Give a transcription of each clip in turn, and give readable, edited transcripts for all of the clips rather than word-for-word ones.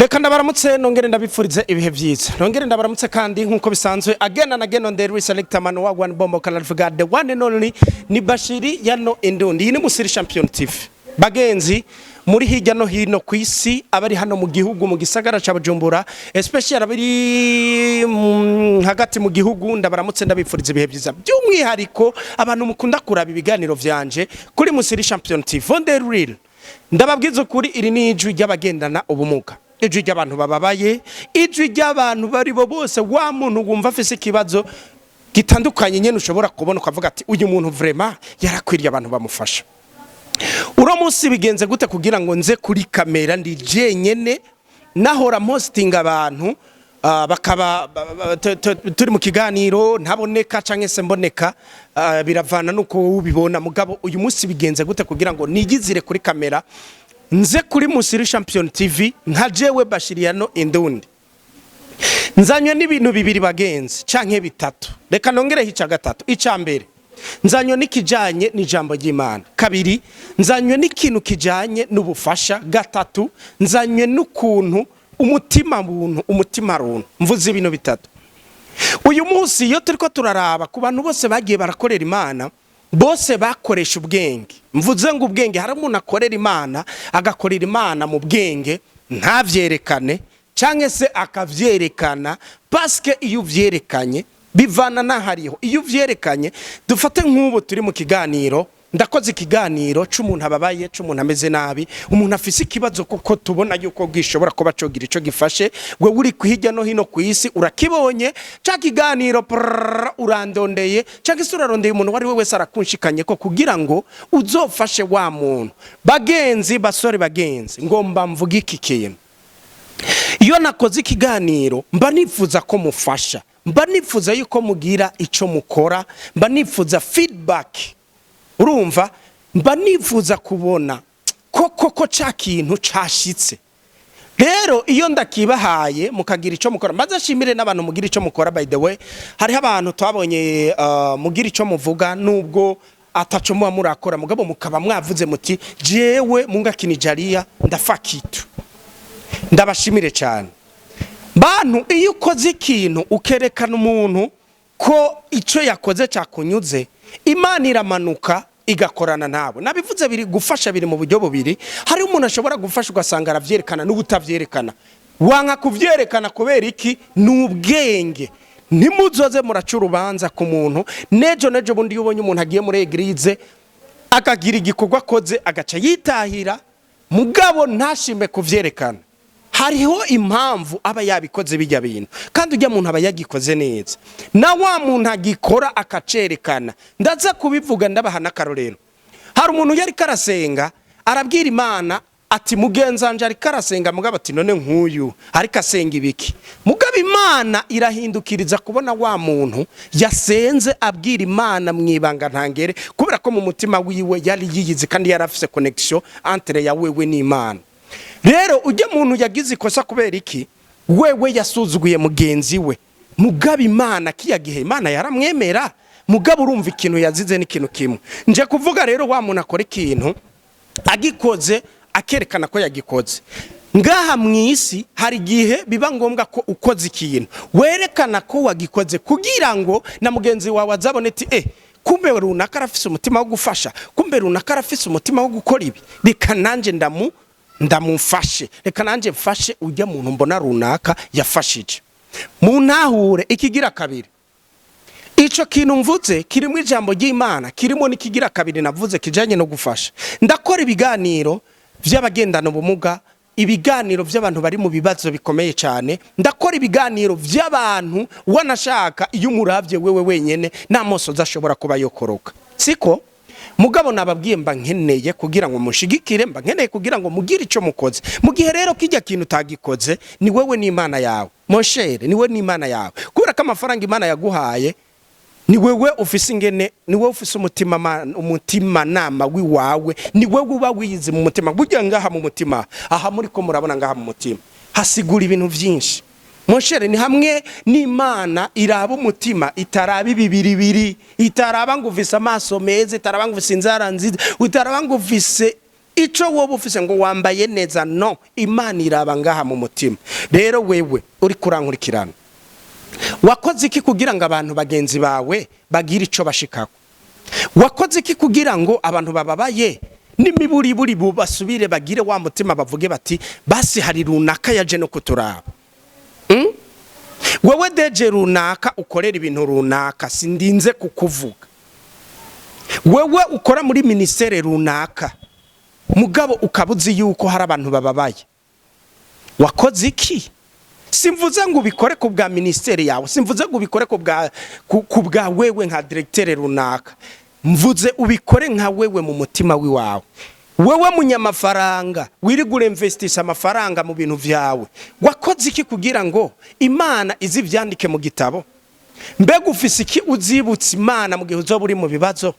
Reka ndabaramutse, nongere ndabipfurize ibihe byiza, nongere ndabaramutse kandi nkuko bisanzwe, again and again on the reselector man wa one bombo God, the one and only, ni Bashiri yano Indundi. Iyi ni Musiri Champion TV. Bagenzi muri hirya no hino ku isi, abari hano mu gihugu, mu gisagara ca Bujumbura, especially abari hagati mu gihugu, ndabaramutse, ndabipfuriza ibihe byiza. By'umwihariko abantu mukunda kuraba ibiganiro vyanje kuri Musiri Champion TV on the real, ndababwiza ukuri, iri ni ijwi ry'abagendana ubumuga, ijwi ry'abantu bababaye, ijwi ry'abantu bari bo bose. Wa muntu wumva afise ikibazo gitandukanye nyene, ushobora kubona ukavuga ati: "Uyu muntu vraiment yarakwiriye abantu bamufasha." Uno munsi bigenze gute kugira ngo nze kuri kamera ndi jenyene? Nahora mpostinga abantu, bakaba turi mu kiganiro, ntaboneka canke se mboneka, biravana nuko wowe ubibona. Mugabo uyu munsi bigenze gute kugira ngo nigizire kuri kamera, nze kuri Musiri Champion TV nka jewe Bashiriyano Indundi? Nzanywe n'ibintu bibiri, bagenzi, canke bitatu. Reka nongereho ica gatatu. Ica mbere, nzanywe n'ikijanye n'ijambo ry'Imana. Kabiri, nzanywe n'ikintu kijanye n'ubufasha. Gatatu, nzanywe n'ukuntu umutima buntu, umutima runtu. Mvuze ibintu bitatu. Uyu munsi iyo turiko turaraba ku bantu bose bagiye barakorera Imana, bose bakoresha ubwenge. Mvuze ngo ubwenge, hari umuntu akorera Imana, agakorera Imana mu bwenge, ntavyerekane canke se akavyerekana, paske iyo uvyerekanye bivana n'ahariho. Iyo uvyerekanye, dufate nk'ubu turi mu kiganiro, ndakoze ikiganiro c'umuntu ababaye, c'umuntu ameze nabi, umuntu afise ikibazo, kuko tubona yuko gishobora kuba cogira ico gifashe. Wewe uri hirya no hino ku isi, urakibonye ca kiganiro, prrrr, urandondeye canke se urarondeye umuntu uwo ari we wese, arakunshikanye ko kugira ngo uzofashe wa muntu. Bagenzi, basore, bagenzi, ngomba mvuge iki kintu: iyo nakoze ikiganiro, mba nifuza ko mufasha, mba nifuza yuko mugira ico mukora, mba nifuza feedback. Urumva, mba nifuza kubona ko koko ca kintu cashitse. Rero iyo ndakibahaye mukagira ico mukora, maze ashimire n'abantu mugira ico mukora. By the way, hariho abantu twabonye mugira ico muvuga, nubwo ataco muba murakora, mugabo mukaba mwavuze muti: "Jewe Mungu akinijalia ndafa kitu." Ndabashimire cyane. Bantu, iyo ukoze ikintu ukerekana umuntu ko icyo yakoze cyakunyuze, Imana iramanuka igakorana nawe. Nabivuze, biri gufasha biri mu buryo bubiri. Hari umuntu ashobora gufasha ugasanga aravyerekana n'ubutavyerekana. Wanka kuvyerekana kubera iki? Ni ubwenge. Ntimuzoze muraca urubanza ku muntu. Nejo nejo bundi, iyo ubonye umuntu agiye muri église, akagira igikorwa akoze, agaca yitahira, mugabo ntashime kuvyerekana, hariho impamvu aba yabikoze bijya bintu, kandi ujya muntu aba yagikoze neza. Na wa muntu agikora akacerekana, ndaza kubivuga, ndabaha n'akarorero. Hari umuntu yari karasenga, arabwira Imana ati: "Mugenzanje ariko arasenga." Mugabo ati: "None nk'uyu ariko asenga ibiki?" Mugabo Imana irahindukiriza kubona wa muntu yasenze abwira Imana mu ibanga ntangere, kubera ko mu mutima wiwe yari yiyizi kandi yari afise connexion entre ya wewe n'Imana. Rero ujya muntu yagize ikosa kubera iki? Wewe yasuzuguye mugenzi we, mugabo Imana kiya gihe Imana yaramwemera. Mugabo urumva ikintu yazize n'ikintu kimwe nje kuvuga. Rero wa muntu akora ikintu, agikoze akerekana ko yagikoze. Ngaha mu isi hari igihe biba ngombwa ko ukoze ikintu werekana ko wagikoze, kugira ngo na mugenzi wawe azabone ati: "Eh, kumbe runaka arafise umutima wo gufasha, kumbe runaka arafise umutima wo gukora ibi, reka nanjye ndamufashe, reka nanjye mfashe ujya muntu mbona runaka yafashije." Mu ntahure, ikigira kabiri, ico kintu mvuze kirimo ijambo ry'Imana, kirimo n'ikigira kabiri navuze kijanye no gufasha. Ndakora ibiganiro vy'abagendana ubumuga, ibiganiro by'abantu bari mu bibazo bikomeye cyane, ndakora ibiganiro by'abantu wanashaka iyo umuravye wewe wenyene n'amosozi ashobora kuba yokoroka, siko? Mugabo nababwiye, mba nkeneye kugira ngo mushigikire, mba nkeneye kugira ngo mugire ico mukoze. Mu gihe rero kijya kintu utagikoze, ni wewe n'Imana yawe, mon cher, ni wewe n'Imana yawe, kubera ko amafaranga Imana yaguhaye, ni wewe ufise ingene, ni wewe ufise umutima umutima nama wiwawe, ni wewe uba wiyizi mu mutima. Burya ngaha mu mutima, aha muri ko murabona ngaha mu mutima hasigura ibintu vyinshi, mon cher. Ni hamwe n'Imana iraba umutima, itaraba ibibiribiri, itaraba ngo ufise amaso meza, itaraba ngo ufise inzara nziza, itaraba ngo ufise Ico woba ufise ngo wambaye neza, no Imana iraba ngaha mu mutima. Rero wewe uri kurankurikirana, wakoze iki kugira ngo abantu bagenzi bawe bagire ico bashikako? Wakoze iki kugira ngo abantu bababaye n'imiburiburi basubire bagire wa mutima, bavuge bati: "Basi hari runaka yaje no kuturaba"? Wewe DG runaka ukorera ibintu runaka, sindinze kukuvuga, wewe ukora muri ministère runaka, mugabo ukaba uzi yuko hari abantu bababaye, wakoze iki? Simvuze ngo ubikore ku bwa ministère yawe, simvuze ngo ubikore ku bwa wewe nka directeur runaka, mvuze ubikore nka wewe mu mutima wiwawe. Wewe munyamafaranga wirigura investisa amafaranga mu bintu vyawe, wakoze iki kugira ngo Imana izi vyandike mu gitabo? Mbega ufise iki uzibutsa Imana mu gihe uzoba uri mu bibazo?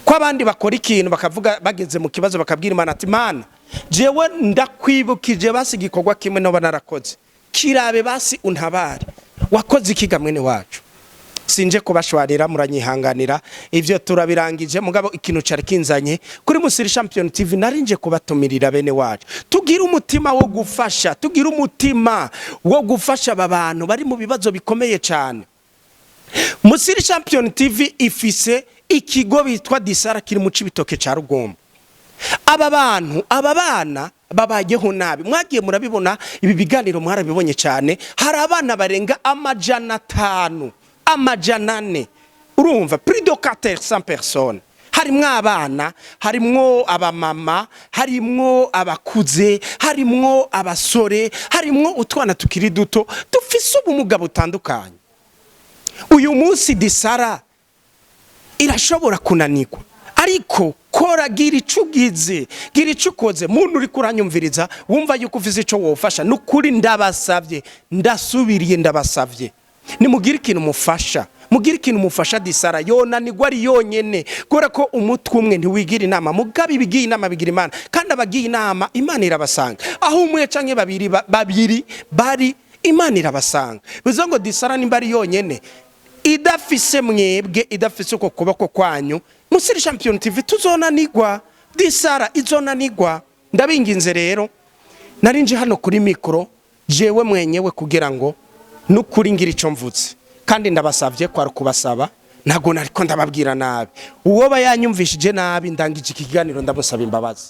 Ko abandi bakora ikintu bakavuga, bageze mu kibazo bakabwira Imana ati: "Imana, jewe ndakwibukije basi igikorwa kimwe noba narakoze, kirabe basi untabare." Wakoze iki ga mwene wacu? Sinje kubashwarira, muranyihanganira, ivyo turabirangije. Mugabo ikintu cari kinzanye kuri Musiri Champion TV, narinje kubatumirira bene wacu tugira umutima wo gufasha, tugira umutima wo gufasha aba bantu bari mu bibazo bikomeye cyane. Musiri Champion TV ifise ikigo bitwa Disara kiri mu Cibitoke ca Rugombo. Aba bantu, aba bana babayeho nabi, mwagiye murabibona, ibi biganiro mwarabibonye cyane. Hari abana barenga 500, 400, urumva, plus de 400 personnes. Harimwo abana, harimwo abamama, harimwo abakuze, harimwo abasore, harimwo utwana tukiri duto dufise ubumuga butandukanye. Uyu munsi Disara irashobora kunanirwa, ariko kora, gira ico ugize, gira ico ukoze. Muntu uri kuranyumviriza, wumva yuko ufise ico wofasha, nukuri ndabasavye, ndasubiriye, ndabasavye, nimugire ikintu mufasha, mugire ikintu mufasha. Disara yonanirwa ari yonyene, kubera ko umutwe umwe ntiwigira inama, mugabo ibigiye inama bigira Imana, kandi abagiye inama Imana irabasanga. Aho umwe canke babiri babiri bari, Imana irabasanga. Bivuze ngo Disara nimba ari yonyene, idafise mwebwe, idafise uko kuboko kwanyu, Musiri Champion TV tuzonanigwa, Disara izonanigwa. Ndabinginze rero, narinje hano kuri micro jewe mwenyewe kugira ngo nukuri ngira ico mvuze, kandi ndabasavye. Kwari kubasaba, ntabwo nariko ndababwira nabi. Uwoba yanyumvishije nabi, ndangije iki kiganiro ndamusaba imbabazi.